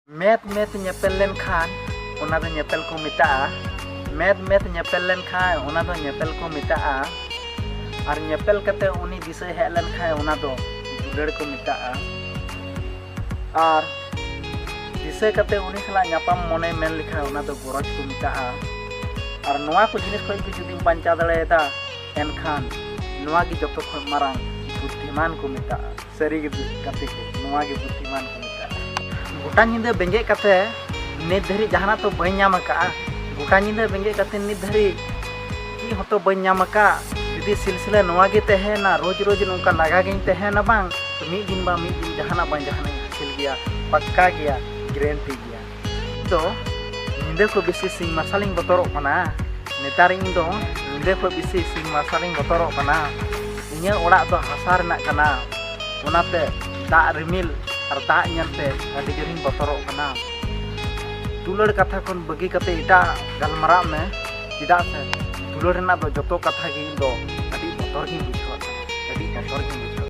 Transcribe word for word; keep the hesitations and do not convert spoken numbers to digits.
ᱢᱮᱫ ᱢᱮᱫ ᱧᱮᱯᱮᱞ ᱞᱮᱱᱠᱷᱟᱱ ᱚᱱᱟ ᱫᱚ ᱧᱮᱯᱮᱞ ᱠᱚ ᱢᱮᱛᱟᱜᱼᱟ᱾ ᱢᱮᱫ ᱢᱮᱫ ᱧᱮᱯᱮᱞ ᱞᱮᱱᱠᱷᱟᱱ ᱚᱱᱟ ᱫᱚ ᱧᱮᱯᱮᱞ ᱠᱚ ᱢᱮᱛᱟᱜᱼᱟ᱾ ᱟᱨ ᱧᱮᱯᱮᱞ ᱠᱟᱛᱮ ᱩᱱᱤ ᱫᱤᱥᱟᱹ ᱦᱮᱡ ᱞᱮᱱᱠᱷᱟᱱ ᱚᱱᱟ ᱫᱚ ᱫᱩᱞᱟᱹᱲ ᱠᱚ ᱢᱮᱛᱟᱜᱼᱟ᱾ ᱟᱨ ᱫᱤᱥᱟᱹ ᱠᱟᱛᱮ ᱩᱱᱤ ᱥᱟᱞᱟᱜ ᱧᱟᱯᱟᱢ ᱢᱚᱱᱮ ᱢᱮᱱ ᱞᱮᱠᱷᱟᱱ ᱚᱱᱟ ᱫᱚ ᱜᱚᱨᱚᱡᱽ ᱠᱚ ᱢᱮᱛᱟᱜᱼᱟ᱾ ᱟᱨ ᱱᱚᱣᱟ ᱠᱚ ᱡᱤᱱᱤᱥ ᱠᱷᱚᱱ ᱜᱮ ᱡᱩᱫᱤᱢ ᱵᱟᱧᱪᱟᱣ ᱫᱟᱲᱮᱭᱟᱫᱟ, ᱮᱱᱠᱷᱟᱱ ᱱᱚᱣᱟ ᱜᱮ ᱡᱚᱛᱚ ᱠᱷᱚᱱ ᱢᱟᱨᱟᱝ ᱵᱩᱫᱽᱫᱷᱤᱢᱟᱱ ᱠᱚ ᱢᱮᱛᱟᱜᱼᱟ᱾ ᱥᱟᱹᱨᱤ ᱜᱮ ᱜᱟᱛᱮ ᱠᱚ, ᱱᱚᱣᱟ ᱜᱮ ᱵᱩᱫᱽᱫᱷᱤᱢᱟᱱ ᱠᱚ ᱢᱮᱛᱟᱜᱼᱟ᱾ ᱜᱚᱴᱟ ᱧᱤᱫᱟᱹ ᱵᱮᱸᱜᱮᱫ ᱠᱟᱛᱮ ᱱᱤᱛ ᱫᱷᱟᱹᱨᱤᱡ ᱡᱟᱦᱟᱱᱟᱜ ᱛᱚ ᱵᱟᱹᱧ ᱧᱟᱢ ᱟᱠᱟᱫᱼᱟ᱾ ᱜᱚᱴᱟ ᱧᱤᱫᱟᱹ ᱵᱮᱸᱜᱮᱫ ᱠᱟᱛᱮ ᱱᱤᱛ ᱫᱷᱟᱹᱨᱤᱡ ᱪᱮᱫ ᱦᱚᱸᱛᱚ ᱵᱟᱹᱧ ᱧᱟᱢ ᱟᱠᱟᱫ᱾ ᱡᱩᱫᱤ ᱥᱤᱞᱥᱤᱞᱟᱹ ᱱᱚᱣᱟ ᱜᱮ ᱛᱟᱦᱮᱱᱟ, ᱨᱳᱡᱽ ᱨᱳᱡᱽ ᱱᱚᱝᱠᱟ ᱞᱟᱜᱟ ᱜᱤᱧ ᱛᱟᱦᱮᱱᱟ ᱵᱟᱝ, ᱛᱚ ᱢᱤᱫ ᱫᱤᱱ ᱵᱟᱝ ᱢᱤᱫ ᱫᱤᱱ ᱡᱟᱦᱟᱱᱟᱜ ᱵᱟᱝ ᱡᱟᱦᱟᱱᱟᱜ ᱤᱧ ᱦᱟᱹᱥᱤᱞ ᱜᱮᱭᱟ, ᱯᱟᱠᱠᱟ ᱜᱮᱭᱟ, ᱜᱮᱨᱮᱱᱴᱤ ᱜᱮᱭᱟ᱾ ᱛᱚ ᱧᱤᱫᱟᱹ ᱠᱷᱚᱱ ᱵᱮᱥᱤ ᱥᱤᱧ ᱢᱟᱨᱥᱟᱞᱤᱧ ᱵᱚᱛᱚᱨᱚᱜ ᱠᱟᱱᱟ᱾ ᱱᱮᱛᱟᱨ ᱤᱧ ᱫᱚ ᱧᱤᱫᱟᱹ ᱠᱷᱚᱱ ᱵᱮᱥᱤ ᱥᱤᱧ ᱢᱟᱨᱥᱟᱞᱤᱧ ᱵᱚᱛᱚᱨᱚᱜ ᱠᱟᱱᱟ᱾ ᱤᱧᱟᱹᱜ ᱚᱲᱟᱜ ᱫᱚ ᱦᱟᱥᱟ ᱨᱮᱱᱟᱜ ᱠᱟᱱᱟ, ᱚᱱᱟᱛᱮ ᱫᱟᱜ ᱨᱤᱢᱤᱞ ᱟᱨ ᱫᱟᱜ ᱧᱮᱞᱛᱮ ᱟᱹᱰᱤ ᱡᱳᱨᱤᱧ ᱵᱚᱛᱚᱨᱚᱜ ᱠᱟᱱᱟ᱾ ᱫᱩᱞᱟᱹᱲ ᱠᱟᱛᱷᱟ ᱠᱷᱚᱱ ᱵᱟᱹᱜᱤ ᱠᱟᱛᱮ ᱮᱴᱟᱜ ᱜᱟᱞᱢᱟᱨᱟᱜ ᱢᱮ, ᱪᱮᱫᱟᱜ ᱥᱮ ᱫᱩᱞᱟᱹᱲ ᱨᱮᱱᱟᱜ ᱫᱚ ᱡᱚᱛᱚ ᱠᱟᱛᱷᱟ ᱜᱮ ᱤᱧ ᱫᱚ ᱟᱹᱰᱤ ᱵᱚᱛᱚᱨ ᱜᱤᱧ ᱵᱩᱡᱷᱟᱹᱣᱟ, ᱟᱹᱰᱤ ᱵᱚᱛᱚᱨ ᱜᱤᱧ ᱵᱩᱡᱷᱟᱹᱣᱟ᱾